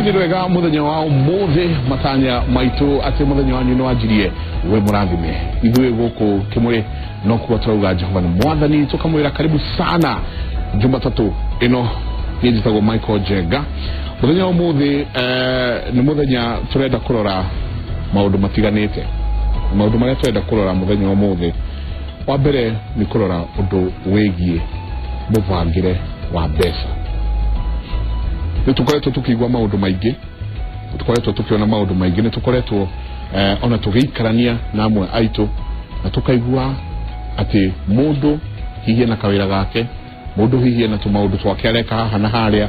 Rũcinĩ rwega mũthenya wa ũmũthĩ, matanya maitũ atĩ mũthenya wanyu nĩ wanjirie wĩ mũrathime. Ithuĩ gũkũ Kĩmũrĩ no kuga tũrauga Jehova nĩ mwathani, tũkamwĩra karibu sana Jumatatũ ĩno. Niĩ njĩtagwo Michael Njenga. Mũthenya wa ũmũthĩ nĩ mũthenya tũrenda kũrora maũndũ matiganĩte. Maũndũ marĩa tũrenda kũrora mũthenya wa ũmũthĩ, wa mbere nĩ kũrora ũndũ wĩgiĩ mũbangĩre wa mbeca. Nĩ tũkoretwo tũkĩigua maũndũ maingĩ, nĩ tũkoretwo tũkĩona maũndũ maingĩ, nĩ tũkoretwo ona tũgĩikarania na amwe aitũ na tũkaigua atĩ mũndũ hihi ena kawĩra gake, mũndũ hihi ena tũmaũndũ twake areka haha na harĩa,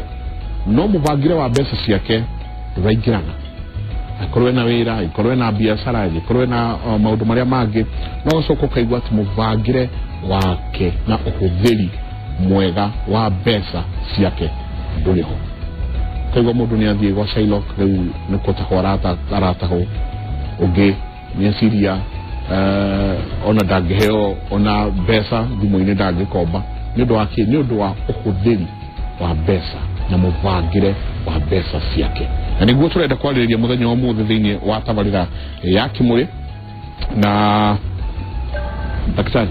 no mũbangĩre wa mbeca ciake ndũraingĩrana. Angĩkorwo ena wĩra, angĩkorwo ena biacara, angĩkorwo ena maũndũ marĩa mangĩ, no ũgacoka ũkaigua atĩ mũbangĩre wake na ũhũthĩri mwega wa mbeca ciake ndũrĩ ho. Ũkaigua mũndũ nĩ athiĩ gwa Shylock, rĩu nĩ gũtahwo aratahwo, ũngĩ nĩ eciria ona ndangĩheo ona mbeca thimũ-inĩ, ndangĩkomba. Nĩ ũndũ wa kĩ? Nĩ ũndũ wa ũhũthĩri wa mbeca na mũbangĩre wa mbeca ciake. Na nĩguo tũrenda kwarĩrĩria mũthenya wa ũmũthĩ thĩinĩ wa tabarĩra ya Kĩmũrĩ. Na daktari,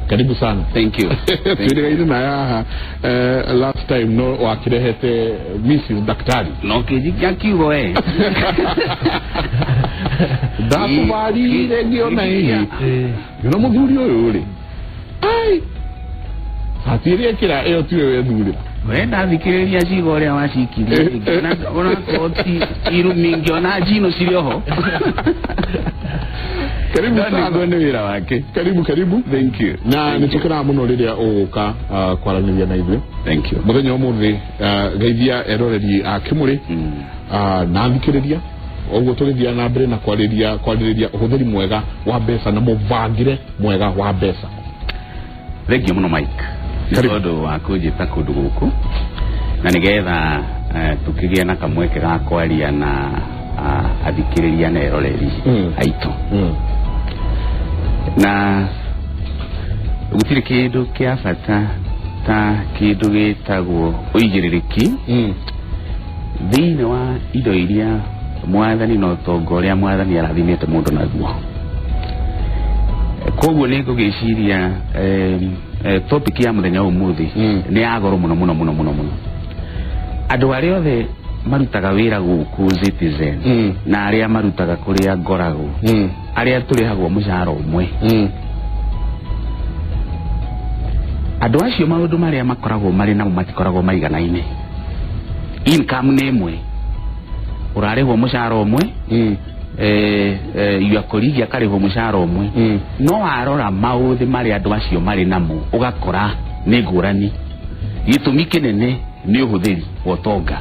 karibu sana. Thank you. Twĩrĩgaine naye haha last time, no wakĩrehete Mrs Daktari. No kĩnjikia kiugo we. Ndakũbarire ngĩona hihi ngĩona mũthuri ũyũ rĩ, ai, cati ĩrĩa ĩkĩra ĩyo tiwe wethurĩra. We ndathikĩrĩria ciugo ũrĩa wacikirie, ngĩona ona koti irumi, ngĩona njino cirĩ oho. Karibu No sana. nĩguo nĩ wĩra wake. Karibu, karibu. Thank you. Na nĩ tũkenaga mũno rĩrĩa ũgũka kwaranĩria na ithuĩ Thank you. Mũthenya ũmũthĩ. Geithia eroreri a Kĩmũrĩ na thikĩrĩria ũguo tũgĩthiaga na mbere na kwarĩrĩria ũhũthĩri mwega wa mbeca na mũbangĩre mwega wa mbeca. Thank you mũno, Mike, nĩ Karibu. tondũ wa kũnjĩta kũndũ gũkũ na nĩgetha tũkĩgĩe na kamweke ga kwaria na athikĩrĩria na eroreri aitũ. Na gũtirĩ kĩndũ kĩa bata ta kĩndũ gĩtagwo ũigĩrĩrĩki thĩinĩ wa indo iria mwathani na ũtonga ũrĩa mwathani arathimĩte mũndũ naguo. Koguo nĩ ngũgĩciria topic ya mũthenya wa ũmũthĩ nĩ ya goro mũno mũno mũno mũno mũno. Andũ arĩa othe marutaga wĩra gũkũ Citizen na arĩa marutaga kũrĩa ngoragwo, arĩa tũrĩhagwo mũcara ũmwe, andũ acio maũndũ marĩa makoragwo marĩ namo matikoragwo maiganaine. Income nĩ ĩmwe, ũrarĩhwo mũcara ũmwe, your colleague akarĩhwo mũcara ũmwe, no warora maũthĩ marĩa andũ acio marĩ namo ũgakora nĩ ngũrani. Gĩtũmi kĩnene nĩ ũhũthĩri wa ũtonga.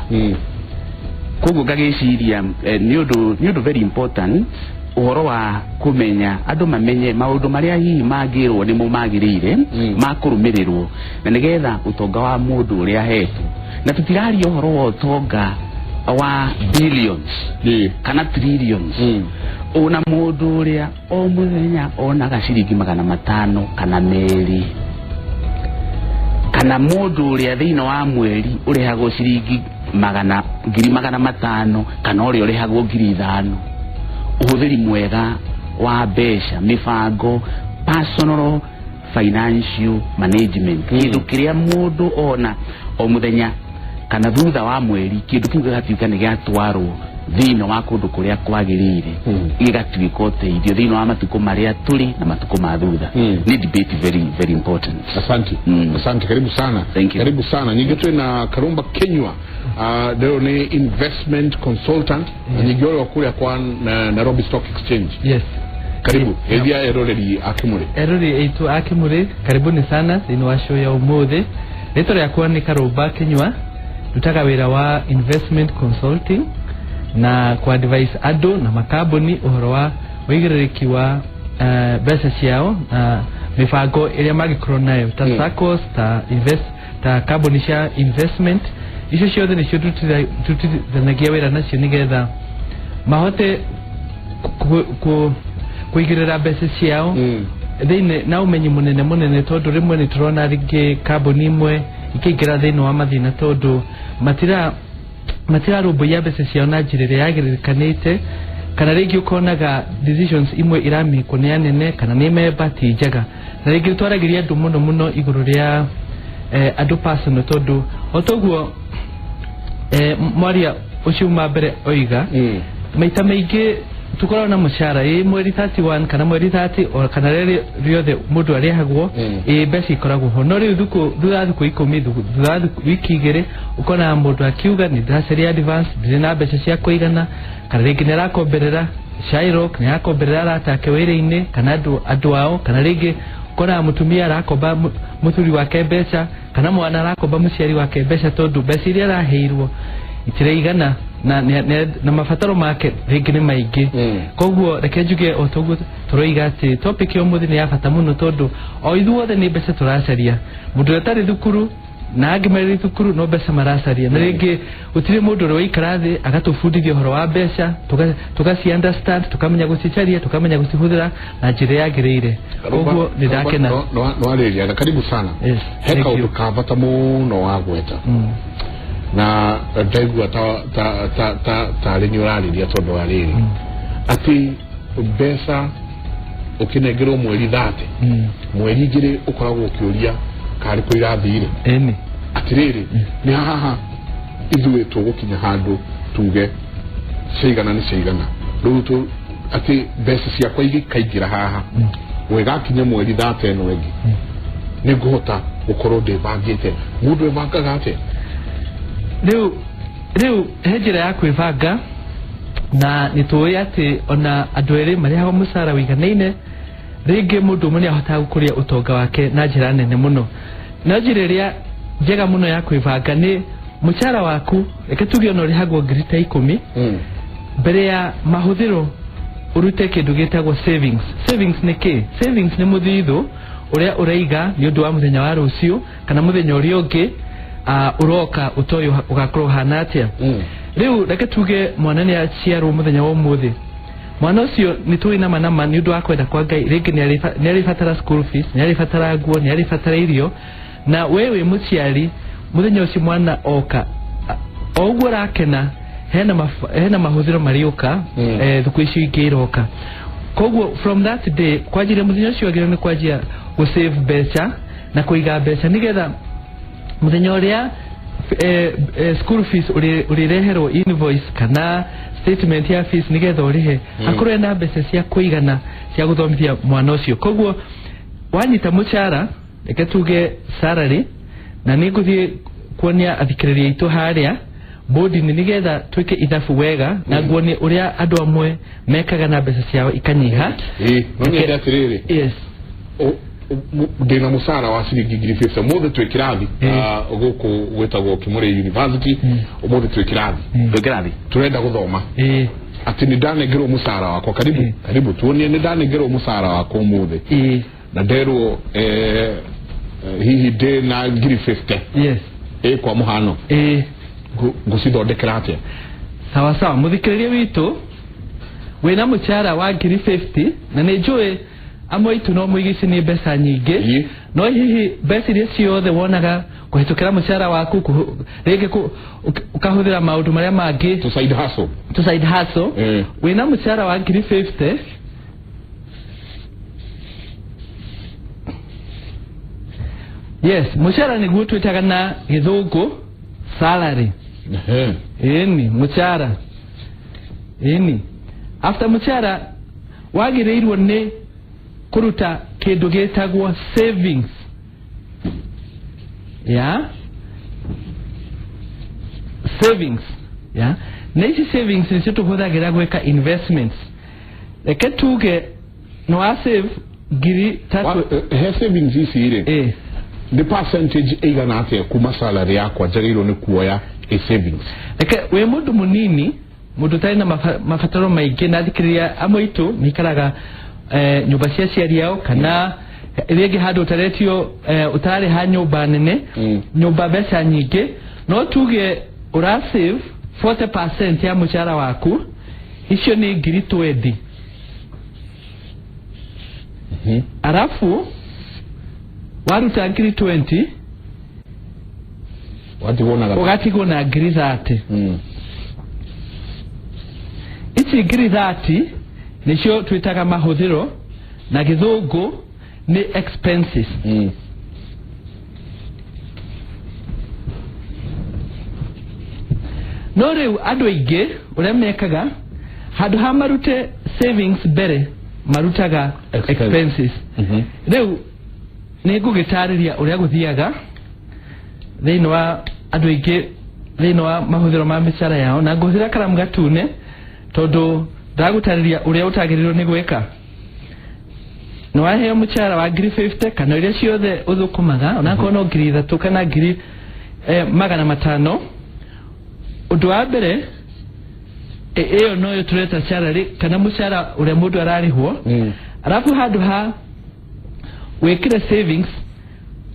Koguo ngagĩciria nĩ ũndũ very important ũhoro wa kũmenya, andũ mamenye maũndũ marĩa hihi mangĩrwo nĩmo magĩrĩire ma kũrũmĩrĩrwo na nĩgetha ũtonga wa mũndũ ũrĩa ahetwo, na tũtiraria ũhoro wa ũtonga wa billions kana trillions, ona mũndũ ũrĩa o mũthenya onaga ciringi 500 kana 2, kana mũndũ ũrĩa thĩinĩ wa mweri ũrĩhagwo ciringi magana 500,000, kana ũrĩa ũrĩhagwo 5,000, ũhũthĩri mwega wa mbeca, mĩbango, personal financial management, kĩndũ kĩrĩa mũndũ ona o mũthenya kana thutha wa mweri, kĩndũ kĩu gĩgatuĩka nĩ gĩatwarwo thĩinĩ wa kũndũ kũrĩa kwagĩrĩire, gĩgatuĩka ũteithio thĩinĩ wa matukũ marĩa tũrĩ na matukũ ma thutha. Nĩ debate very very important. Asante. Asante, karibu sana. Thank you. Karibu sana. Nyingĩ twĩna Karumba Kenywa, rĩu nĩ investment consultant na nyingĩ ũrĩa kũrĩa kwa Nairobi Stock Exchange. Yes. Karibu, geithia eroreri a Kĩmũrĩ. Erori aitũ a Kĩmũrĩ, karibuni sana thĩinĩ wa show ya ũmũthĩ. Rĩtwa rĩakwa nĩ Karũmba Kĩnyua, ndutaga wĩra wa investment consulting na kwa advise andũ na makambuni ũhoro wa ũigĩrĩrĩki wa mbeca ciao na mĩbango ĩrĩa mangĩkorwo nayo ta SACCOs, ta invest, ta kambuni cia investment. Icio ciothe nĩcio ndutithanagia wĩra nacio nĩgetha mahote kũigĩrĩra mbeca ciao thĩinĩ na ũmenyi mũnene mũnene, tondũ rĩmwe nĩ tũrona rĩngĩ kambuni imwe ikĩingĩra thĩinĩ wa mathĩna tondũ matira Matirarũmbũiya mbeca ciao na njĩra ĩrĩa yagĩrĩkanĩte, kana rĩngĩ ũkonaga decisions imwe iramĩkwo nĩ anene kana nĩ memba ti njega. Na rĩngĩ twaragĩria andũ mũno mũno igũrũ rĩa andũ personal, tondũ o toguo mwaria ũcio uma mbere oiga, maita maingĩ tukoragwo na mũcara ĩ mweri 31 kana mweri 30 o kana rĩrĩ rĩothe mũndũ arĩhagwo, ĩ mbeca ikoragwo ho. No rĩu thukũ thutha wa thukũ 10, thutha wa wiki 2, ũkonaga mũndũ akiuga nĩ ndĩracaria advance, ndirĩ na mbeca cia kũigana, kana rĩngĩ nĩ arakomberera Shylock, nĩ arakomberera arata ake wĩra-inĩ kana andũ ao, kana rĩngĩ ũkonaga mũtumia arakomba mũthuri wake mbeca, kana mwana arakomba mũciari wake mbeca, tondũ mbeca iria araheirwo itiraigana na mabataro make rĩngĩ nĩ maingĩ. Koguo reke njuge o toguo tũroiga atĩ topic ya ũmũthĩ nĩ ya bata mũno, tondũ o ithuothe nĩ mbeca tũracaria. Mũndũ ũrĩa ũtarĩ thukuru na angĩ marĩ thukuru no mbeca maracaria, na rĩngĩ gũtirĩ mũndũ ũrĩa waikara thĩ agatũbundithia ũhoro wa mbeca, tugaci understand, tukamenya gũcicaria, tukamenya gũcihũthĩra na njĩra yagĩrĩire. Koguo nĩ ndakena. Nwarĩria, karibu sana. Yes, he thank kaũndũ you. ka bata mũno wa gweta, na ndaigua ta ta ta ta tarĩ nĩ ũrarĩria, tondũ wa rĩrĩ atĩ mbeca ũkĩnengerwo mweri 30, mweri 2 ũkoragwo ũkĩũria karĩ kũ irathire. Ĩni. Atĩrĩrĩ, nĩ haha ithuĩ tũgũkinya handũ tuge ciaigana nĩ ciaigana rĩu tũ atĩ mbeca ciakwa igĩkaingĩra haha wĩgakinya mweri 30 ĩno ĩngĩ nĩ ngũhota gũkorwo ndĩbangĩte. Mũndũ ebangaga atĩa? Rĩu he njĩra ya kwĩbanga, na nĩ tũĩ atĩ ona andũ erĩ marĩhagwo mũcara ũiganaine, rĩngĩ mũndũ ũmwe nĩ ahotaga gũkũria ũtonga wake na njĩra nene mũno. No njĩra ĩrĩa njega mũno ya kwĩbanga nĩ mũcara waku, reke tuge ona ũrĩhagwo ngiri ta 10, mbere ya mahũthĩro ũrute kĩndũ gĩtagwo savings. Savings nĩ kĩ? Savings nĩ mũthithũ ũrĩa ũraiga nĩ ũndũ wa mũthenya wa rũciũ kana mũthenya ũrĩa ũngĩ ũroka ũtoĩ ũgakorwo ũhana atĩa. Rĩu reke tuge mwana nĩ aciarwo mũthenya wa ũmũthĩ. Mwana ũcio nĩ tũĩ nama nama nĩ ũndũ wa kwenda kwa Ngai rĩngĩ nĩ arĩbatara school fees, nĩ arĩbatara nguo, nĩ arĩbatara irio. Na we wĩ mũciari, mũthenya ũcio mwana oka, o ũguo ũrakena, hena mahũthĩro marĩũka thukũ icio ingĩ iroka. Koguo from that day kwanjĩrĩria mũthenya ũcio wagĩrĩirwo nĩ kwanjia gũsave mbeca na kũiga mbeca, nĩgetha mũthenya ũrĩa school fees ũrĩreherwo invoice kana statement ya fees nĩgetha ũrĩhe, hakorwo na mbeca cia kũigana cia gũthomithia mwana ũcio. Koguo wanyita mũcara, reke tuge salary, na nĩ ngũthiĩ kuonia athikĩrĩria aitũ harĩa bodi-inĩ nĩgetha twĩke ithabu wega na nguonie ũrĩa andũ amwe mekaga na mbeca ciao ikanyiha. Ĩ no nyende atĩrĩrĩ, Yes. Ndĩna mũcara wa ciringi ngiri 50. Ũmũthĩ twĩ kĩrathi, gũkũ gwĩtagwo Kimũrĩ University. Ũmũthĩ twĩ kĩrathi. Twĩ kĩrathi. Tũrenda gũthoma atĩ nĩ ndanengerwo mũcara wakwa. Karibu, karibu tuonie. Nĩ ndanengerwo mũcara wakwa ũmũthĩ na nderwo hihi ndĩ na ngiri 50, ĩ kwa mũhano, ngũcithondekera atĩa? Sawa sawa. Mũthikĩrĩria witũ wĩna mũcara wa ngiri 50, na nĩ njũĩ amwe aitũ no mũige ici nĩ mbeca nyingĩ, no hihi mbeca iria ciothe wonaga kũhĩtũkĩra mũcara waku, rĩngĩ ũkahũthĩra maũndũ marĩa mangĩ, to side hustle, to side hustle, wĩna mũcara wa ngiri 50, yes, mũcara nĩguo twĩtaga na gĩthũngũ salary. Ĩni, mũcara. Ĩni, after mũcara wagĩrĩirwo nĩ kũruta kĩndũ gĩtagwo savings ya savings ya na ici savings nĩcio tũhũthagĩra gwĩka investments. Reke tuge nĩ wa save ngiri 3. He savings ici rĩ, nĩ percentage ĩigana atĩa kuma salary yakwa njagĩrĩirwo nĩ kuoya ĩ savings? Reke wĩ mũndũ mũnini, mũndũ ũtarĩ na mabataro maingĩ, na thikĩrĩria amwe aitũ maikaraga nyũmba cia aciari ao kana rĩngĩ handũ ũtaretio, ũtararĩha nyũmba nene, nyũmba mbeca nyingĩ, no tuge ũra save 40% ya mũcara waku, icio nĩ ngiri 20. Arafu waruta ngiri 20, watigwo na ũgatigwo na ngiri 30. Ici ngiri 30 nĩcio twĩtaga mahũthĩro na gĩthũngũ nĩ expenses. No rĩu andũ aingĩ ũrĩa mekaga, handũ ha marute savings mbere, marutaga Expense. expenses. Rĩu nĩ ngũgĩtarĩria ũrĩa gũthiaga thĩinĩ wa andũ aingĩ thĩinĩ wa mahũthĩro ma mĩcara yao, na ngũhũthĩra karamu gatune tondũ ndagũtarĩria ũrĩa ũtagĩrĩirwo nĩ gwĩka. Nĩ waheo mũcara wa ngiri 50 kana iria ciothe ũthũkũmaga, onakorwo no ngiri ithatũ kana ngiri 500, ũndũ wa mbere, ĩyo noyo tũreta salary kana mũcara ũrĩa mũndũ ararĩhwo. Alafu handũ ha wĩkĩre savings,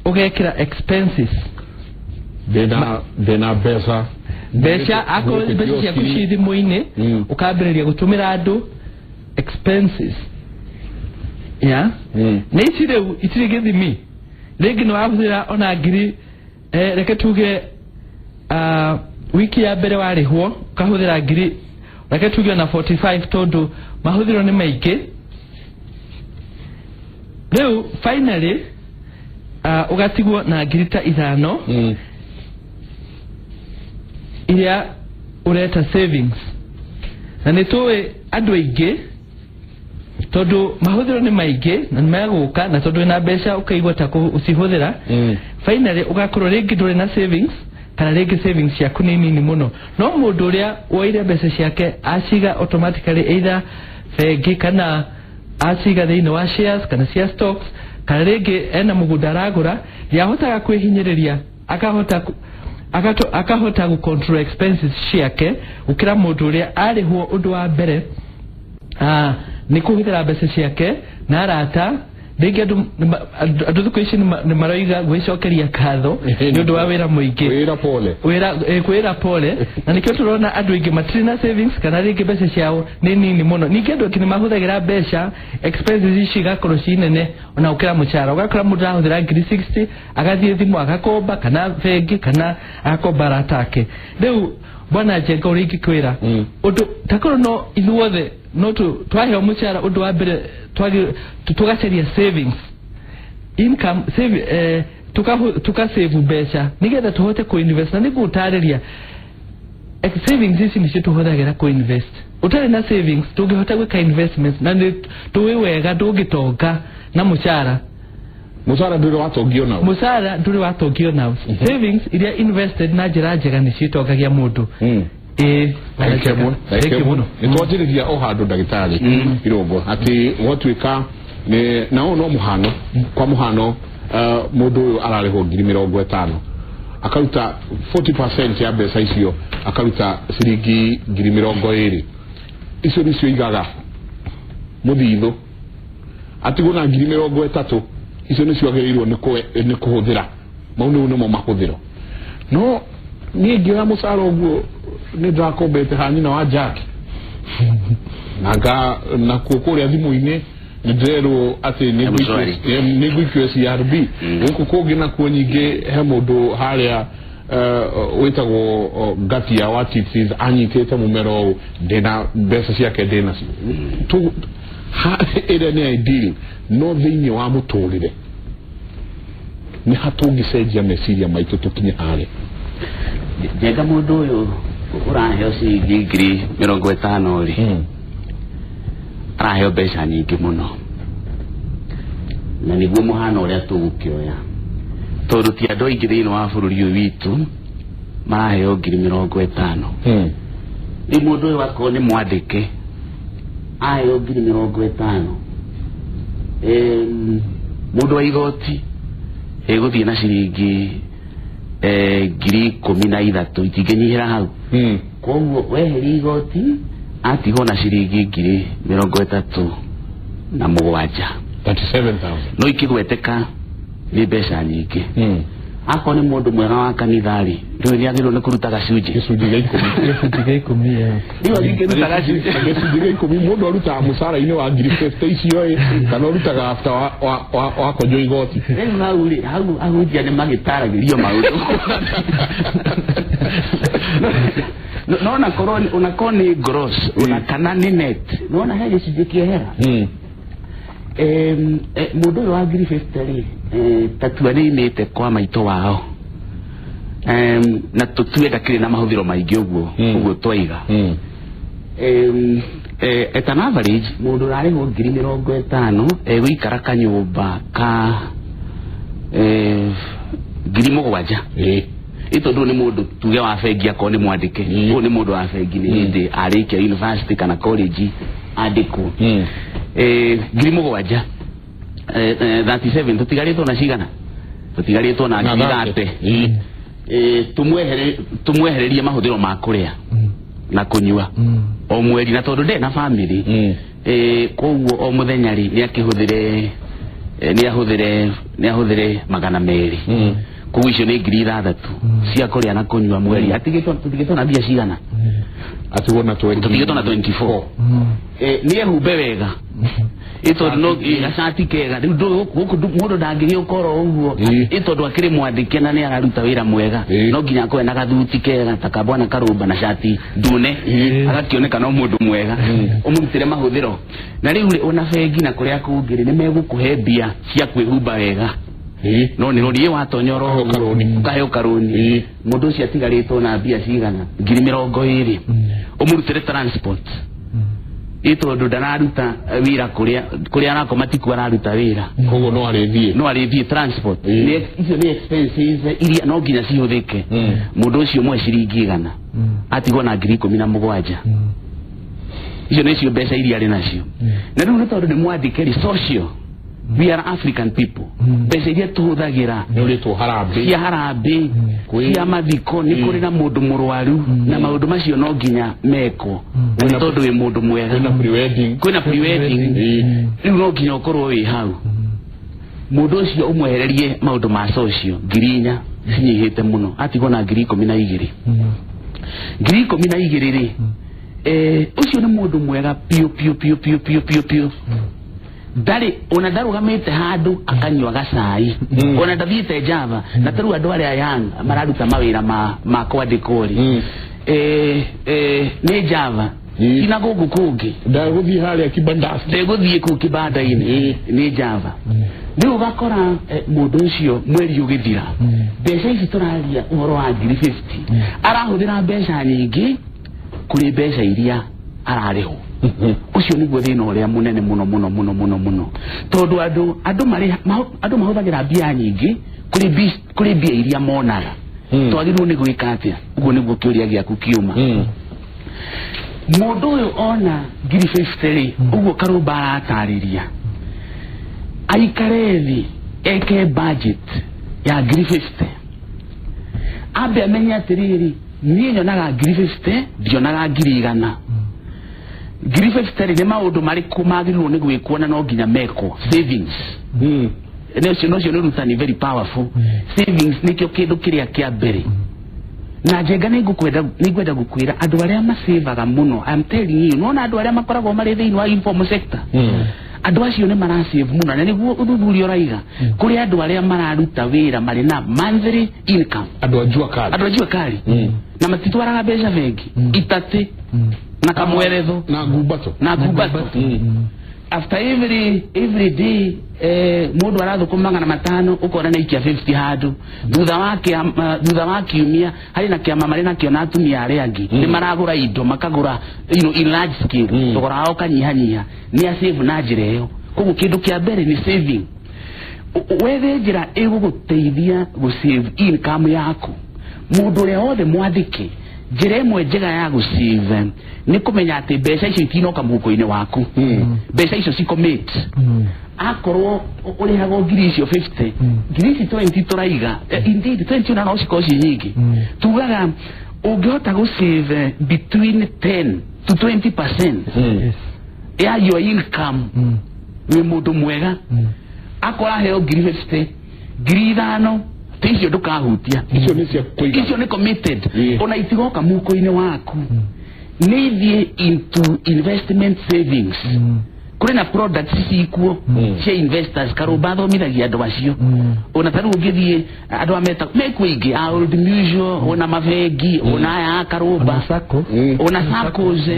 ũgekĩra expenses. Ndĩna mbeca. Mbeca akorwo nĩ mbeca ciaku ci thimũ-inĩ, ũkambĩrĩria gũtũmĩra andũ expenses ya na ici rĩu itirĩ gĩthimi. Rĩngĩ nĩ wahũthĩra ona ngiri, reke tuge, wiki ya mbere warĩhwo ũkahũthĩra ngiri, reke tuge ona 45, tondũ mahũthĩro nĩ maingĩ. Rĩu finally, ũgatigwo na ngiri ta 5 iria ũreta savings. Na nĩ tũĩ andũ aingĩ, tondũ mahũthĩro nĩ maingĩ na nĩ megũka, na tondũ wĩna mbeca ũkaigua ta ũcihũthĩra, finally ũgakorwo rĩngĩ ndũrĩ na savings kana rĩngĩ savings ciaku nĩ nini mũno. No mũndũ ũrĩa woire mbeca ciake aciga automatically either bengi kana aciga thĩinĩ wa shares kana cia stocks, kana rĩngĩ ena mũgũnda aragũra, nĩahotaga kwĩhinyĩrĩria, akahota gũ control expenses ciake gũkĩra mũndũ ũrĩa arĩhwo ũndũ wa mbere nĩ kũhũthĩra mbeca ciake na arata. Rĩngĩ andũ thikũ ici nĩ maroiga gwĩcokeria ngatho nĩ ũndũ wa wĩra mũingĩ. Wĩra pole. Wĩra, kwĩra pole, na nĩkĩo tũrona andũ aingĩ matirĩ na savings kana rĩngĩ mbeca ciao nĩ nini mũno. Ningĩ andũ aingĩ nĩ mahũthagĩra mbeca, expenses ici igakorwo ci nene ona gũkĩra mũcara. Ũgakora mũndũ arahũthĩra ngiri 60, agathiĩ thimũ agakomba kana bengi kana agakomba arata ake. Rĩu bwana Njenga, ũrĩa ingĩkwĩra, ũndũ takorwo no ithuothe no twaheo mũcara, ũndũ wa mbere tũgacaria savings income save, tukasave mbeca nigetha tũhote kũinvest. Na nĩngũtarĩria, savings ici nĩcio tũhũthagĩra kũinvest. Ũtarĩ na savings ndũngĩhota gwĩka investments, na nĩ tũĩ wega ndũngĩtonga na mũcara. Mũcara ndũrĩ watongio nao. Mũcara ndũrĩ watongio nao. Savings iria invested na njĩra njega nĩcio itongagia mũndũ. Ĩĩ. Ndagĩka ĩmwe, ndagĩka Thank you ĩmwe. Mũno. Nĩ twanjĩrĩria o handũ, ndagĩtarĩ Irũngũ, atĩ gwatuĩka na ũyũ no mũhano. Kwa mũhano, mũndũ ũyũ ararĩhwo ngiri 50, akaruta 40% ya mbeca icio, akaruta ciringi ngiri 20. Icio nĩcio igaga mũthithũ, atigwo na ngiri 30. Icio nĩcio agĩrĩirwo nĩ kũhũthĩra. Mau nĩu nĩmo mahũthĩro. No niĩ ngĩoya mũcara ũguo, nĩ ndakombete ha nyina wa Jack na nga nakuo kũrĩa thimũ-inĩ nĩ ndĩrerwo atĩ nĩ M-Shwari. Nĩ ngũikio CRB. Gũkũ kũngĩ nakuo nyingĩ he mũndũ harĩa wĩtagwo Ngatia wa Tipsies anyitĩte mũmero ũũ, ndĩna mbeca ciake ndĩnacio. Ĩrĩa nĩ ideal, no thĩinĩ wa mũtũrĩre nĩ hatũngĩcenjia meciria maitũ tũkinye harĩa? Njenga, mũndũ ũyũ ũraheo ciringi ngiri 50 rĩ, araheo mbeca nyingĩ mũno, na nĩguo mũhano ũrĩa tũgũkĩoya, tondũ ti andũ aingĩ thĩinĩ wa bũrũri ũyũ witũ maraheo ngiri 50. Rĩu mũndũ ũyũ akorwo nĩ mwandĩke aheo ngiri 50, mũndũ wa igoti ĩgũthiĩ na ciringi ngiri 13, itingĩnyihĩra hau. Koguo weheria igoti, atigwo na ciringi ngiri 37. 37,000. No ikĩgweteka nĩ mbeca nyingĩ. Akorwo nĩ mũndũ mwega wa kanitha rĩ, ndũĩ nĩ agĩrĩirwo nĩ kũruta gacunjĩ. Gĩcunjĩ gĩa 10. Gĩcunjĩ gĩa 10, yeah. Rĩu angĩkĩruta gacunjĩ Gĩcunjĩ gĩa 10, mũndũ arutaga mũcara-inĩ wa ngiri 50 icio ĩ, kana ũrutaga after wakonjwo igoti? Rĩu hau rĩ, hau ahunjia nĩ magĩtaragĩrio maũndũ. No na korwo onakorwo nĩ gross ona kana nĩ net, nona he gĩcunjĩ kĩehera. Mũndũ ũyũ wa ngiri 50 rĩ, ta tua nĩ imĩte kwa maitũ wao, na tũtue ndakĩrĩ na mahũthĩro maingĩ ũguo, ũguo twaiga, at an average mũndũ ũrarĩhwo 50,000 egũikara kanyũmba ka 7,000. Ĩ tondũ nĩ mũndũ tuge wa bengi, akorwo nĩ mwandĩke, ũyũ nĩ mũndũ wa bengi, nĩ hĩndĩ arĩkia university kana college andĩkwo, 7,000, 37, tũtigarĩtwo na cigana? Tũtigarĩtwo na Na ngiri 30. 30. Tũmwehererie mahũthĩro ma kũrĩa na kũnyua o mweri, na tondũ ndarĩ na family, koguo o mũthenya rĩ, nĩ akĩhũthĩre, nĩ ahũthĩre 200. Koguo icio nĩ 6,000 cia kũrĩa na kũnyua mweri. Atigĩtwo, tũtigĩtwo na mbia cigana? Atigwo na 20. Tũtigĩtwo na 24. Nĩ ehumbe wega, ĩ tondũ no gacati kega rĩu gũkũ mũndũ ndangĩgĩũka oro ũguo. Ĩ tondũ akĩrĩ mwandĩke na nĩ araruta wĩra mwega, no nginya akorwe na gathuti kega ta ka bwana Karũmba na cati ndune, agakĩoneka no mũndũ mwega. Ũmũrutĩre mahũthĩro na rĩu rĩ, ona bengi na kũrĩa kũngĩ rĩ, nĩ megũkũhe mbia cia kwĩhumba wega, no nĩ rũni watonyora. Ũkaheo karũni. Ũkaheo karũni. Mũndũ ũcio atigarĩtwo na mbia cigana? 20,000. Ũmũrutĩre transport, ĩ tondũ ndararuta wĩra kũrĩa kũrĩa arakoma tikuo araruta wĩra. Koguo no arĩthiĩ. No arĩthiĩ transport. Icio nĩ expenses iria no nginya cihũthĩke. Mũndũ ũcio mwe ciringi 100, atigwo na 17,000. Icio nĩcio mbeca iria arĩ nacio. Na rĩu nĩ tondũ nĩ mwandĩke rĩ, social, we are African people, mbeca iria tũhũthagĩra nĩ ũrĩtwo harambĩ, cia harambĩ, cia mathiko, nĩ kũrĩ na mũndũ mũrwaru, na maũndũ macio no nginya mekwo, na nĩ tondũ wĩ mũndũ mwega. Kwĩna pre-wedding. Kwĩna pre-wedding. Rĩu no nginya ũkorwo wĩ hau. Mũndũ ũcio ũmwehererie maũndũ ma social, 4,000 cinyihĩte mũno, atigwo na 12,000. 12,000 rĩ, ũcio nĩ mũndũ mwega piũ piũ piũ piũ piũ piũ piũ, ndarĩ ona ndarũgamĩte handũ akanyua gacai, ona ndathiĩte Java. Na tarĩu andũ arĩa young mararuta mawĩra ma kwandĩkwo rĩ, nĩ Java, tina gũkũ kũngĩ. Ndagũthiĩ harĩa kibandasi. Ndegũthiĩ kũu kĩbanda-inĩ, nĩ Java. Rĩu ũgakora, mũndũ ũcio mweri ũgĩthira, mbeca ici tũraria ũhoro wa ngiri 50, arahũthĩra mbeca nyingĩ kũrĩ mbeca iria ararĩhwo. Ũcio nĩguo thĩna ũrĩa mũnene mũno mũno mũno mũno mũno, tondũ andũ mahũthagĩra mbia nyingĩ kũrĩ mbia iria monaga. Twagĩrĩirwo nĩ gwĩka atĩa? Ũguo nĩguo kĩũria gĩaku kiuma. Mũndũ ũyũ ona ngiri 50 rĩ, ũguo Karũmba aratarĩria, aikare thĩ eke budget ya ngiri 50, ambe amenye atĩrĩrĩ, niĩ nyonaga ngiri 50, ndionaga 100,000. Ngiri 50 rĩ, nĩ maũndũ marĩkũ magĩrĩirwo nĩ gwĩkwo na no nginya mekwo? Savings. Nĩ ũcio, no ũcio nĩ ũrutani very powerful. Savings nĩkĩo kĩndũ kĩrĩa kĩa mbere. Na Njenga, nĩ ngwenda gũkwĩra andũ arĩa masevaga mũno, I'm telling you, nona andũ arĩa makoragwo marĩ thĩinĩ wa informal sector, andũ acio nĩ marasave mũno, na nĩguo ũthuthuria ũraiga kũrĩ andũ arĩa mararuta wĩra marĩ na monthly income. Andũ a jua kali. Andũ a jua kali, na matitwaraga mbeca bengi, itatĩ na kamweretho. Na ngumbato. Na ngumbato. After every day, mundu arathũkũma 500, ũkona nĩ aikia 50 handũ. Thutha wa kiumia harĩ na kĩama marĩ nakĩo na atumia arĩa angĩ, nĩ maragũra indo, makagũra in large scale, thogora wao ũkanyihanyiha, nĩ asave na njĩra ĩyo. Koguo kĩndũ kĩa mbere nĩ saving. Wethe njĩra ĩgũgũteithia gũsave income yaku. Mũndũ ũrĩa wothe mwandĩke, njĩra ĩmwe njega ya gũsave nĩ kũmenya atĩ mbeca icio itinoka mũhuko-inĩ waku, mbeca icio cicommit. Akorwo ũrĩhagwo ngiri icio 50, ngiri ici 20 tũraiga, indeed 20 ona no cikorwo ci nyingĩ, tugaga ũngĩhota gũsave between 10 to 20% ya your income, wĩ mũndũ mwega. Akorwo aheo ngiri 50, 5,000 ti icio ndũkahutia. Icio nĩ cia kũiga. Icio nĩ committed. Ona itigoka mũhuko-inĩ waku, nĩ ithiĩ into investment savings. Kũrĩ na products cikuo cia investors. Karũmba athomithagia andũ acio. Ona ta rĩu ũngĩthiĩ, andũ a meta mekuo ingĩ a Old Mutual, ona mabengi, ona aya a Karũmba. Ona sacco. Ona saccos,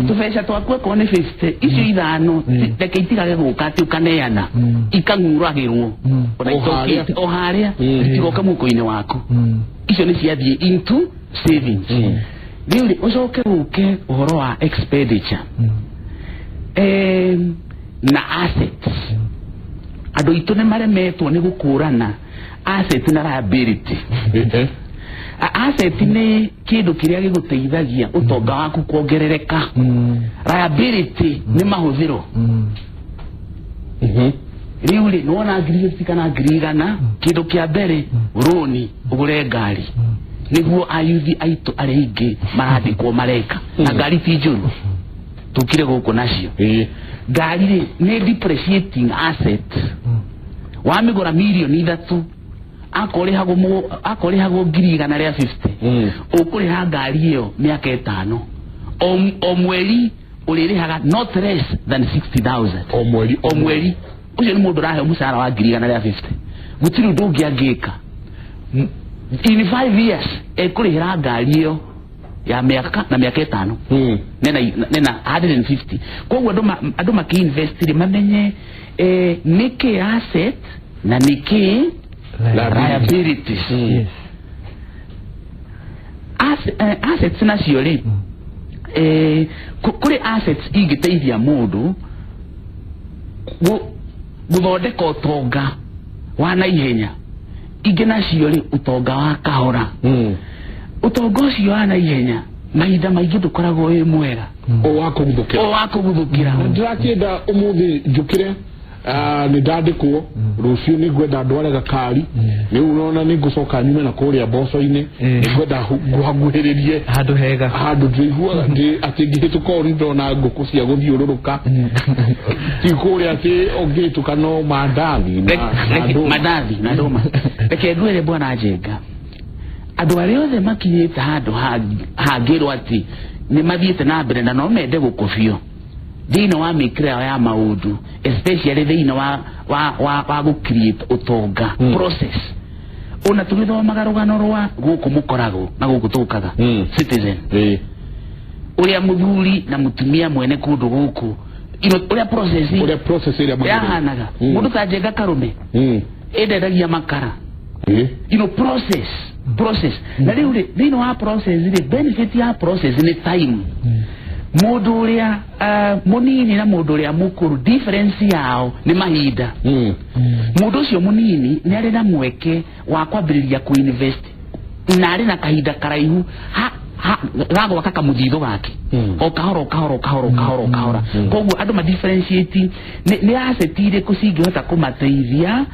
tũbeca twaku akorwo nĩ 50, icio ithano reke itigage gũka atĩ ũkaneana, ikang'uragĩrwo ona O harĩa. itokĩte o harĩa, itigoka mũhuko-inĩ waku. Icio nĩ ciathiĩ into savings. Rĩu rĩ, ũcoke ũke ũhoro wa expenditure na assets. Andũ aitũ nĩ maremetwo nĩ gũkũrana asset na liability. Asset nĩ kĩndũ kĩrĩa gĩgũteithagia ũtonga waku kuongerereka. Liability nĩ mahũthĩro. Rĩu rĩ, nĩwona 50,000 kana 100,000, kĩndũ kĩa mbere rũni ũgũre ngari, nĩguo ayuthi aitũ arĩa aingĩ marandĩkwo mareka na ngari ti njũru tũkire gũkũ nacio. Ngari rĩ, nĩ depreciating asset. Wamĩgũra 3 mirioni, akorwo 150,000, ũkũrĩha ngari ĩyo mĩaka 5, o mweri ũrĩrĩhaga not less than 60,000. O mweri? O mweri. Ũcio nĩ mũndũ ũraheo mũcara wa 150,000, gũtirĩ ũndũ ũngĩ angĩka. In 5 years ekũrĩhĩra ngari ĩyo ya mĩaka na mĩaka 5, nena 150. Koguo andũ makĩinvest rĩ, mamenye nĩkĩ asset na nĩkĩ liabilities. Assets nacio rĩ, kũrĩ assets ingĩteithia mũndũ gũthondeka ũtonga wa naihenya, ingĩ nacio rĩ, ũtonga wa kahora. Ũtonga ũcio wa naihenya mahinda maingĩ ndũkoragwo wĩ mwega. O wa kũguthũkĩra. O wa kũguthũkĩra. Ndĩrakĩenda ũmũthĩ njũkĩre, nĩ ndandĩkwo, rũciũ nĩ ngwenda ndware gakari, rĩu ũrona nĩ ngũcoka nyume na kũrĩa mboco-inĩ, nĩ ngwenda nguhaguhĩrĩrie handũ hega. Handũ ndĩiguaga atĩ ngĩhĩtũka ũũ nĩ ndona ngũkũ cia gũthiũrũrũka, ti kũrĩa atĩ ũngĩhĩtũka no mandathi na ndũma. Mandathi na ndũma. Reke ngwĩre, bwana Njenga, andũ arĩa othe makinyĩte handũ hangĩrwo atĩ nĩ mathiĩte na mbere na no mende gũkobio thĩinĩ wa mĩkĩre yao ya maũndũ, especially thĩinĩ wa gũ create ũtonga, process, ona tũgĩthomaga rũgano rwa gũkũ mũkoragwo na gũkũ tũkaga, Citizen, ũrĩa mũthuri na mũtumia mwene kũndũ gũkũ, ũrĩa process ũrĩa process ĩrĩa magerete. Yahanaga. Mũndũ ta Njenga Karũme ĩndendagia makara. Process na rĩu rĩ, thĩinĩ wa process rĩ, benefit ya process nĩ time. Mũndũ ũrĩa mũnini na mũndũ ũrĩa mũkũrũ, difference yao nĩ mahinda. Mũndũ ũcio mũnini nĩ arĩ na mweke wa kwambĩrĩria kũinvest na arĩ na kahinda karaihu ga gwaka kamũthithũ gake, o kahora, o kahora, o kahora, o kahora, o kahora. Koguo andũ ma differentiate nĩ asset irĩkũ cingĩhota kũmateithia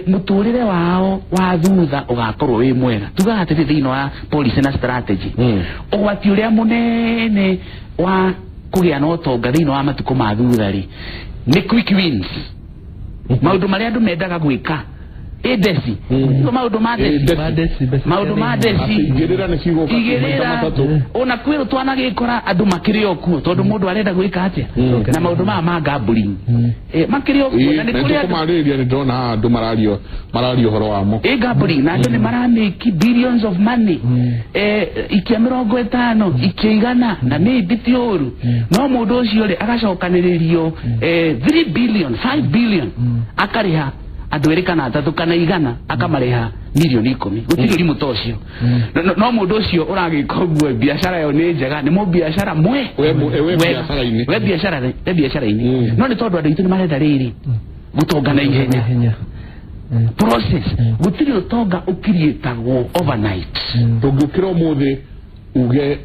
mũtũrĩre wao wa thutha ũgakorwo wĩ mwega. Tugaga atĩrĩ, thĩinĩ wa policy na strategy, ũgwati ũrĩa mũnene wa kũgĩa na ũtonga thĩinĩ wa matukũ ma thutha rĩ, nĩ quick wins, maũndũ marĩa andũ mendaga gwĩka, ĩ deci. Maũndũ ma deci. Deci. Ma deci, mbeca Maũndũ ma cia deci. Atĩ igĩrĩra nĩ cigũka maita Igĩrĩra matatũ. Ona kwĩrwo twanagĩkora andũ makĩrĩ o kuo, tondũ mũndũ arenda gwĩka atĩa na maũndũ maya ma gambling. Makĩrĩ o kuo na nĩ na kũrĩ andũ tũkũmarĩrĩria, nĩ ndĩrona haha andũ mararia ũhoro wamo. Ĩ gambling, na andũ nĩ maramake billions of money. Ikia 50, ikia 100, na maybe ti ũru, no mũndũ ũcio rĩ, agacokanĩrĩrio 3 billion, 5 billion, akarĩha andũ erĩ kana atatũ kana 100, akamarĩha 10 mirioni. Gũtirĩ ũrimũ ta ũcio. No mũndũ ũcio ũragĩka ũguo, biacara ĩyo nĩ njega, nĩ mũbiacara mwe. We biacara-inĩ. We biacara-inĩ. No nĩ tondũ andũ aitũ nĩ marenda rĩrĩ gũtonga na ihenya. Ihenya. Process, gũtirĩ ũtonga ũkiriĩtagwo overnight. Ndũngĩũkĩra ũmũthĩ uge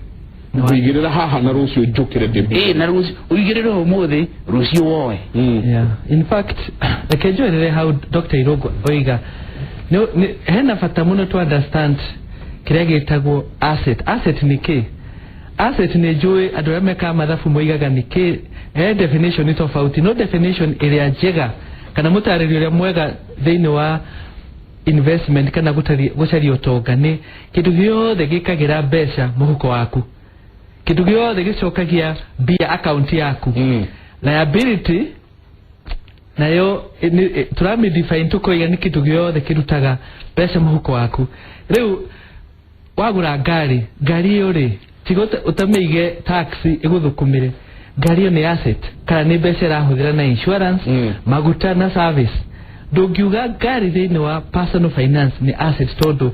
ngũigĩrĩra haha na rũciũ njũkĩre ndĩ Ĩ, na rũciũ ũigĩrĩre ũmũthĩ, rũciũ woe. Yeah. In fact, reke njoerere hau Dr. Irungu oiga. Hena bata mũno to understand kĩrĩa gĩtagwo asset. Asset nĩ kĩ? Asset nĩ njũĩ andũ arĩa mekaga mathabu moigaga nĩ kĩ, he definition nĩ tofauti, no definition ĩrĩa njega kana mũtarĩrio ũrĩa mwega thĩinĩ wa investment kana gũcaria ũtonga nĩ kĩndũ gĩothe gĩkagĩra mbeca mũhuko waku, kĩndũ gĩothe gĩcokagia mbia akaunti yaku. Liability nayo tũramĩ define tũkoiga nĩ kĩndũ gĩothe kĩrutaga mbeca mũhuko waku. Rĩu wagũra ngari, ngari ĩyo rĩ, tiga ũtamĩige taxi ĩgũthũkũmĩre, ngari ĩyo nĩ asset kana nĩ mbeca ĩrahũthĩra na insurance, maguta na service. Ndũngiuga ngari thĩinĩ wa personal finance nĩ asset, tondũ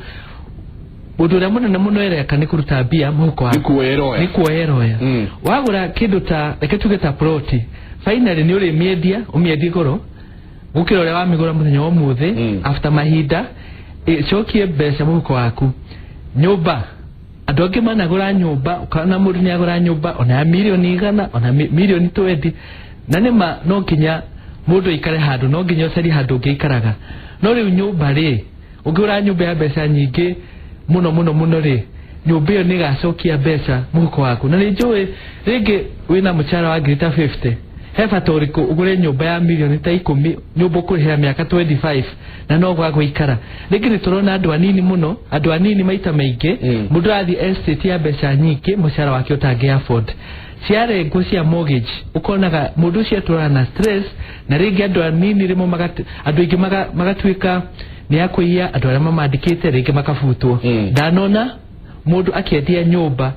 ũndũ ũrĩa mũnene mũno ĩreka nĩ kũruta mbia mũhuko waku. Nĩ kuoya ĩroya. Nĩ kuoya ĩroya. Wagũra kĩndũ ta, reke tuge ta ploti, finally nĩ ũrĩmĩendia, ũmĩendie goro gũkĩra ũrĩa wamĩgũra mũthenya wa ũmũthĩ. After mahinda ĩcokie mbeca mũhuko waku. Nyũmba, andũ angĩ managũra nyũmba, ũkona mũndũ nĩ agũra nyũmba ona ya mirioni 100, ona mirioni 20, na nĩma no nginya mũndũ aikare handũ, no nginya ũcarie handũ ũngĩikaraga. No rĩu nyũmba rĩ, ũngĩgũra nyũmba ya mbeca nyingĩ mũno mũno mũno rĩ, nyũmba ĩyo nĩ ĩgacokia mbeca mũhuko waku. Na nĩ njũĩ rĩngĩ wĩna mũcara wa ngiri ta 50, he bata ũrĩkũ ũgũre nyũmba ya mirioni ta 10, nyũmba ũkũrĩhĩra mĩaka 25 na no gwa gũikara? Rĩngĩ nĩ tũrona andũ anini mũno, andũ anini maita maingĩ, mũndũ arathiĩ estate ya mbeca nyingĩ mũcara wake ũtangĩ afford, ciarengwo cia mortgage, ũkonaga mũndũ ũcio atũraga na stress. Na rĩngĩ andũ anini rĩmwe andũ aingĩ magatuĩka nĩ akũiya andũ arĩa mamandĩkĩte, rĩngĩ makabutwo. Ndanona mũndũ akĩendia nyũmba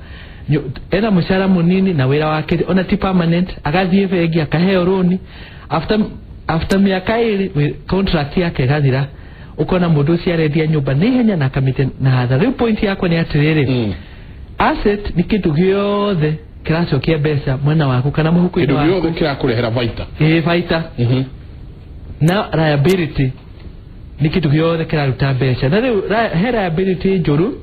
ena mũcara mũnini na wĩra wake ona ti permanent, agathiĩ bengi akaheo rũni, after mĩaka 2 contract yake ĩgathira, ũkona mũndũ ũcio arendia nyũmba nĩ ihenya na akamĩte na hathara. Rĩu point yakwa nĩ atĩrĩrĩ, asset nĩ kĩndũ gĩothe kĩracokia mbeca mwena waku kana mũhuko-inĩ Kĩndũ waku. Gĩothe kĩrakũrehera baita. Ĩĩ, baita. Na liability nĩ kĩndũ gĩothe kĩraruta mbeca. Na rĩu he liability njũru.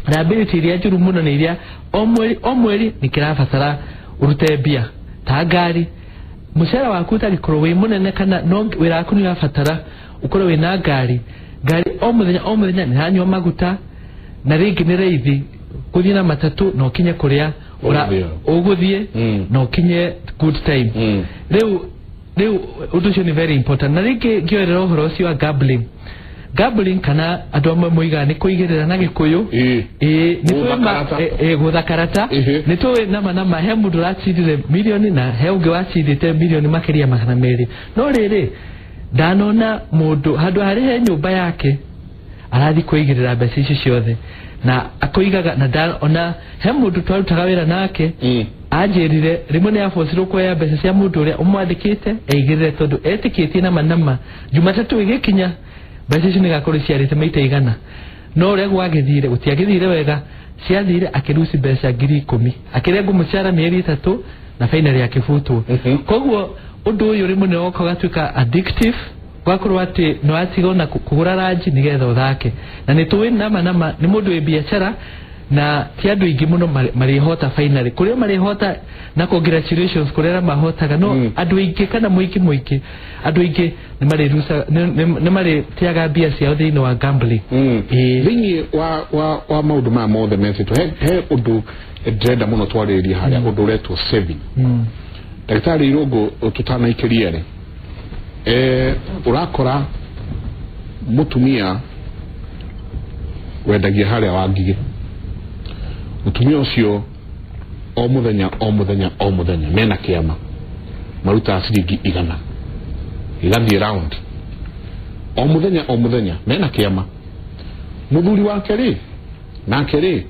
Liability iria njũru mũno nĩ iria o mweri o mweri nĩ kĩrabatara ũrute mbia, ta ngari. Mũcara waku ũtangĩkorwo wĩ mũnene kana no wĩra waku nĩ ũrabatara ũkorwo wĩna ngari, ngari o mũthenya o mũthenya nĩ ĩranyua maguta, na rĩngĩ nĩ raithi gũthiĩ na matatũ na ũkinye kũrĩa Ũgũthiĩ. Ũgũthiĩ na ũkinye good time. Rĩu ũndũ ũcio nĩ very important. Na rĩngĩ ngĩoerera ũhoro ũcio wa gambling, kana andũ amwe moigaga nĩ kũigĩrĩra na Gĩkũyũ. Ĩĩ, nĩ tũĩ Gũtha karata. Ĩ, gũtha karata. Nĩ tũĩ nama nama he mũndũ ũracindire mirioni na he ũngĩ wacindĩte mirioni makĩria 200. No rĩrĩ, ndanona mũndũ handũ harĩhe nyũmba yake arathiĩ kũigĩrĩra mbeca icio ciothe na akũigaga na ona he mũndũ twarutaga wĩra nake, anjĩrire rĩmwe nĩ abocirwo kuoya mbeca cia mũndũ ũrĩa ũmwandĩkĩte eigĩrĩre, tondũ etĩkĩtie nama nama Jumatatũ ĩgĩkinya mbeca icio nĩgakorwo ciarĩte maita 100. No ũrĩa gwagĩthire gũtiagĩthire wega, ciathire akĩruci mbeca 10,000, akĩrengwo mũcara mĩeri 3 na finally akĩbutwo. Koguo ũndũ ũyũ rĩmwe nĩ woka ũgatuĩka addictive, ũgakorwo atĩ nĩ watiga ona kũgũra ranji nĩgetha ũthake. Na nĩ tũĩ nama nama nĩ mũndũ wĩ biacara na ti andũ aingĩ mũno marĩhota finally kũrĩa marĩhota, na congratulations kũrĩa arĩa mahotaga, no andũ aingĩ kana mũingĩ andũ aingĩ nĩ marĩrucaga, nĩ marĩteaga mbia ciao thĩinĩ wa gambling. Ĩĩ. Thĩinĩ wa maũndũ maya mothe metĩtwo, he ũndũ ndĩrenda mũno twarĩrĩrie harĩa, ũndũ ũretwo saving. Ndagĩtarĩ Irũngũ, tũtanaikĩrie rĩ, ũrakora mũtumia wendagia harĩa wa ngigĩ, mũtumia ũcio o mũthenya o mũthenya o mũthenya mena kĩama marutaga ciringi 100, igathiĩ round o mũthenya o mũthenya mena kĩama. Mũthuri wake rĩ, nake rĩ,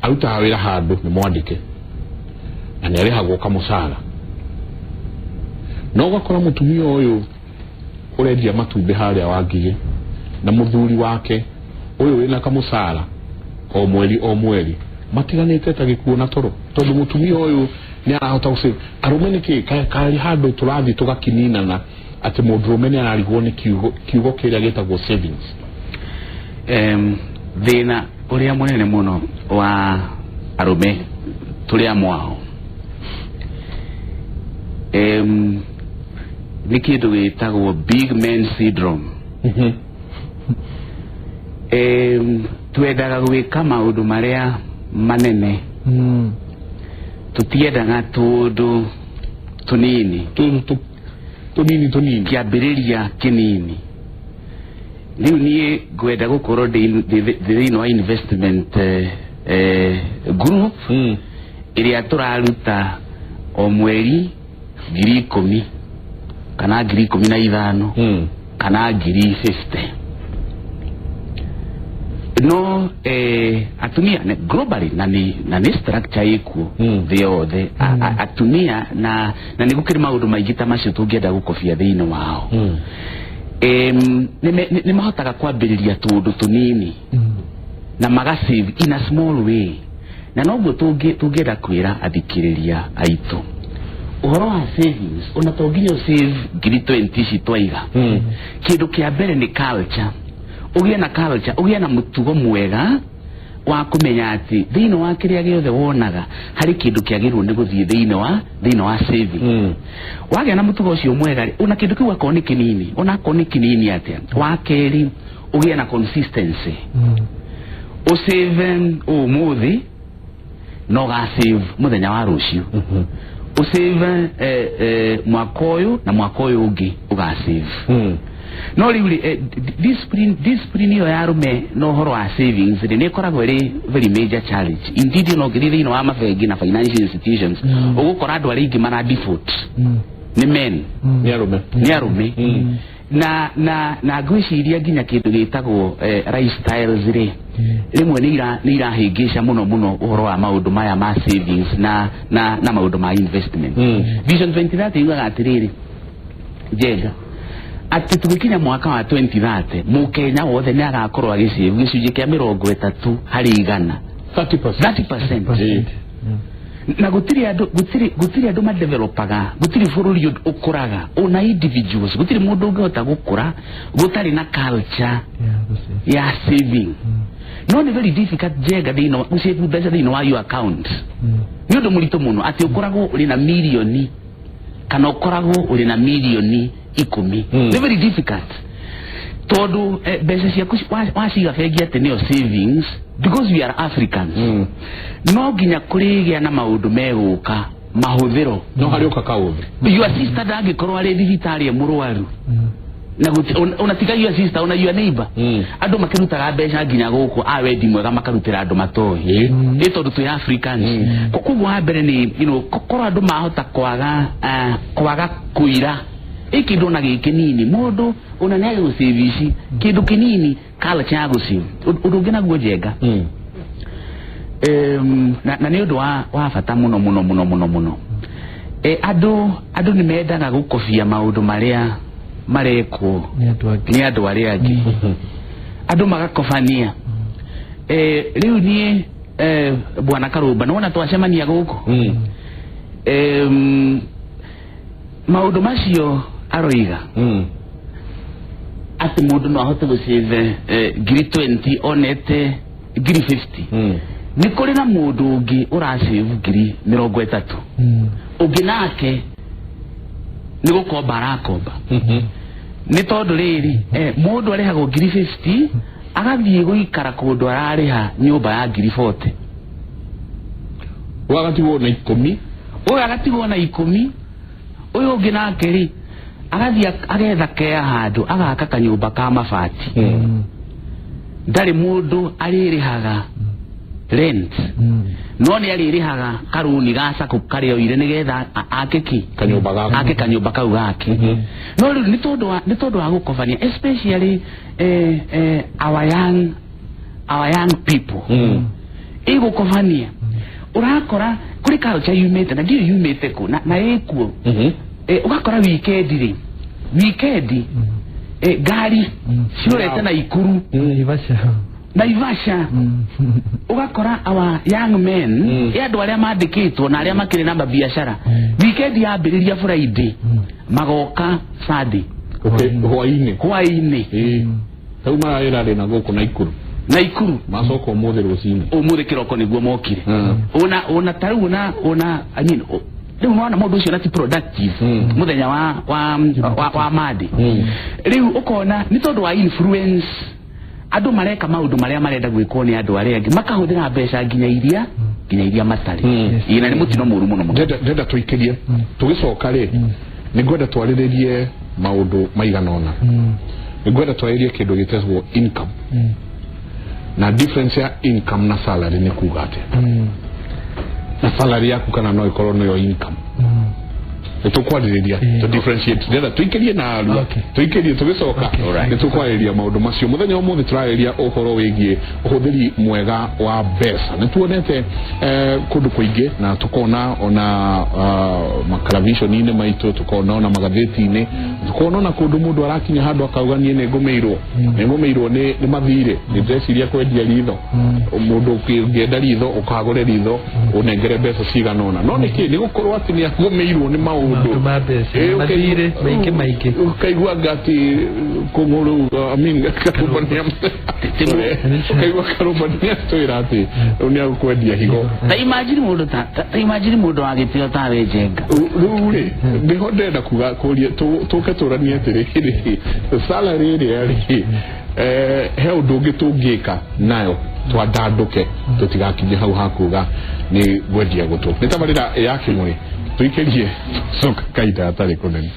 arutaga wĩra handũ nĩ mwandĩke na nĩ arĩhagwo kamũcara. No ũgakora mũtumia ũyũ ũrendia matumbĩ harĩa wa ngigĩ na mũthuri wake ũyũ wĩna kamũcara o mweri o mweri matiganĩte ta gĩkuũ na toro, tondũ mũtumia ũyũ nĩ arahota gũsave. Arũme nĩkĩ karĩ handũ tũrathiĩ tũgakininana atĩ mũndũrũme nĩ ararigwo nĩ kiugo kĩrĩa gĩtagwo savings? Thĩna ũrĩa mũnene mũno wa arũme tũrĩ amwe ao nĩ kĩndũ gĩtagwo big man syndrome. Twendaga gwĩka maũndũ marĩa manene, tũtiendaga tũndũ tũnini. Tũnini tũnini. Kĩambĩrĩria kĩnini. Rĩu niĩ ngwenda gũkorwo ndĩ thĩinĩ wa investment group ĩrĩa tũraruta o mweri 10,000 kana 15,000 kana 50,000. No atumia globally na nĩ structure ĩkuo thĩ yothe, atumia na nĩ gũkĩrĩ maũndũ maingĩ ta macio tũngĩenda gũkobia thĩinĩ wao. Nĩ mahotaga kwambĩrĩria tũũndũ tũnini na magasave in a small way, na noguo tũngĩenda kwĩra athikĩrĩria aitũ ũhoro wa savings, ona to nginya save 20,000 ici twaiga. Kĩndũ kĩa mbere nĩ culture, ũgĩe na culture, ũgĩe na mũtugo mwega wa kũmenya atĩ thĩinĩ wa kĩrĩa gĩothe wonaga harĩ kĩndũ kĩagĩrĩirwo nĩ gũthiĩ thĩinĩ wa saving. Wagĩa na mũtugo ũcio mwega rĩ, ona kĩndũ kĩu akorwo nĩ kĩnini, ona akorwo nĩ kĩnini atĩa. Wa kerĩ, ũgĩe na consistency, ũsave ũmũthĩ na ũgasave mũthenya wa rũciũ, ũsave mwaka ũyũ na mwaka ũyũ ũngĩ ũgasave. No rĩu rĩ, discipline ĩyo ya arũme na ũhoro wa savings rĩ, nĩ ĩkoragwo ĩrĩ very major challenge indeed. Ona ũngĩthiĩ thĩinĩ wa mabengi na financial institutions, ũgũkora andũ arĩa aingĩ mara default nĩ men. Nĩ arũme. Nĩ arũme. Na ngwĩciria nginya kĩndũ gĩtagwo lifestyles rĩ, rĩmwe nĩ irahĩngĩca mũno mũno ũhoro wa maũndũ maya ma savings na maũndũ ma investment. Vision 2030 yugaga atĩrĩrĩ, Njenga, atĩ tũgĩkinya mwaka wa 2030, mũkenya wothe nĩ agakorwo agĩsave gĩcunjĩ kĩa 30%. 30%. 30%. Na gũtirĩ andũ madevelopaga, gũtirĩ bũrũri ũkũraga, ona individuals, gũtirĩ mũndũ ũngĩhota gũkũra gũtarĩ na culture ya saving. No nĩ very difficult, Njenga, thĩinĩ wa gũsave mbeca thĩinĩ wa your account. Nĩ ũndũ mũritũ mũno atĩ ũkoragwo ũrĩ na mirioni kana ũkoragwo ũrĩ na 10,000,000. Nĩ very difficult tondũ mbeca ciaku waciga bengi atĩ nĩyo savings, because we are Africans, no nginya kũrĩgĩa na maũndũ megũka mahũthĩro. No harĩ ũka kaũthĩ. Your sister ndangĩkorwo arĩ thibitarĩ e mũrwaru na ona tiga your sister, ona your neighbor. Andũ makĩrutaga mbeca nginya gũkũ a wendi mwega makarutĩra andũ matoĩ, ĩ tondũ twĩ Africans. Koguo wa mbere nĩ korwo andũ mahota kwaga kũira ĩ kĩndũ ona gĩ kĩnini, mũndũ ona nĩ agĩgũsave ici kĩndũ kĩnini, culture ya gũsave. Ũndũ ũngĩ naguo, Njenga, na nĩ ũndũ wa bata mũno mũno mũno mũno mũno, andũ nĩ mendaga gũkobia maũndũ marĩa marekwo nĩ andũ angĩ. Nĩ andũ arĩa angĩ, andũ magakobania. Rĩu niĩ, bwana Karũmba, nĩwona twacemania gũkũ, maũndũ macio aroiga atĩ mũndũ no ahote gũsave 20,000 onete 50,000, nĩ kũrĩ na mũndũ ũngĩ ũrasave 30,000, ũngĩ nake nĩ gũkomba arakomba. Nĩ tondũ rĩrĩ, mũndũ arĩhagwo 50,000 agathiĩ gũikara kũndũ ararĩha nyũmba ya 40,000. Wagatigwo na 10. Ũyũ agatigwo na 10, ũyũ ũngĩ nake rĩ, agathiĩ agetha kea handũ agaka kanyũmba ka mabati, ndarĩ mũndũ arĩrĩhaga rent, no nĩ arĩrĩhaga karũni ga sacco karĩa oire nĩgetha ake ki Kanyũmba gake. Ake kanyũmba kau gake. No rĩu nĩ tondũ wa gũkobania, especially our young people, ĩgũkobania, ũrakora kũrĩ culture yumĩte na ndiũ yumĩte kũ na ĩkuo. Ũgakora weekend rĩ, weekend ngari cirorete na Ikuru. Naivasha. Naivasha. Ũgakora our young men, ĩ andũ arĩa mandĩkĩtwo na arĩa makĩrĩ na mabiacara, weekend yambĩrĩria Friday, magoka Sunday. Okay, hwainĩ. Hwainĩ. Ĩĩ, rĩu mararĩra na gũkũ na Ikuru. Na Ikuru. Macoka ũmũthĩ rũcinĩ. Ũmũthĩ kĩroko nĩguo mokire. Ona ta rĩu ona I mean, rĩu nĩwona mũndũ ũcio na ti productive mũthenya wa Monday. Rĩu ũkona nĩ tondũ wa influence, andũ mareka maũndũ marĩa marenda gwĩkwo nĩ andũ arĩa angĩ, makahũthĩra mbeca nginya iria matarĩ. Ĩĩ, na nĩ mũtino mũru mũno mũno. Ndenda tũikĩrie, tũgĩcoka rĩ, nĩ ngwenda twarĩrĩrie maũndũ maigana ũna. Nĩ ngwenda twarĩrĩrie kĩndũ gĩtagwo income na difference ya income na salary, nĩ kuga atĩa, na salary yaku kana no ĩkorwo nĩyo income. Nĩ tũkwarĩrĩria tũ differentiate, ndĩrenda tũikĩrie na arua. Tũikĩrie tũgĩcoka. Nĩ tũkwarĩrĩria maũndũ macio. Mũthenya wa ũmũthĩ tũrarĩrĩria ũhoro wĩgiĩ ũhũthĩri mwega wa mbeca. Nĩ tuonete kũndũ kũingĩ na tũkona ona makaraviconi-inĩ maitũ, tũkona ona magathĩti-inĩ, tũkona ona kũndũ mũndũ arakinya handũ akauga, "Niĩ nĩ ngũmĩirwo, nĩ ngũmĩirwo nĩ mathirĩ, nĩ ndĩreciria kwendia ritho. Mũndũ ũngĩenda ritho, ũkagũre ritho, ũnengere mbeca cigana ũna." No nĩkĩ? Nĩ gũkorwo atĩ nĩ agũmĩirwo nĩ maũndũ. Maũndũ ma mbeca, mathirĩ maingĩ maingĩ. Ũkaigua anga atĩ kũng'ũrũ, I mean, Karũmba ũkaigua Karũmba nĩ atwĩra atĩ rĩu nĩ agũkwendia higo. Ta imagine mũndũ ta imagine mũndũ wa gĩtĩo tawe Njenga. Rĩu rĩ, nĩho ndĩrenda kuga kũria tũke tũranie atĩrĩrĩ, salary ĩrĩa rĩ, he ũndũ ũngĩ tũngĩka nayo twandandũke tũtigakinye hau hakuga nĩ ngwendia gũtũ. Nĩ tabarĩra ya Kĩmũrĩ, tũikĩrie, coka kahinda gatarĩ kũnene.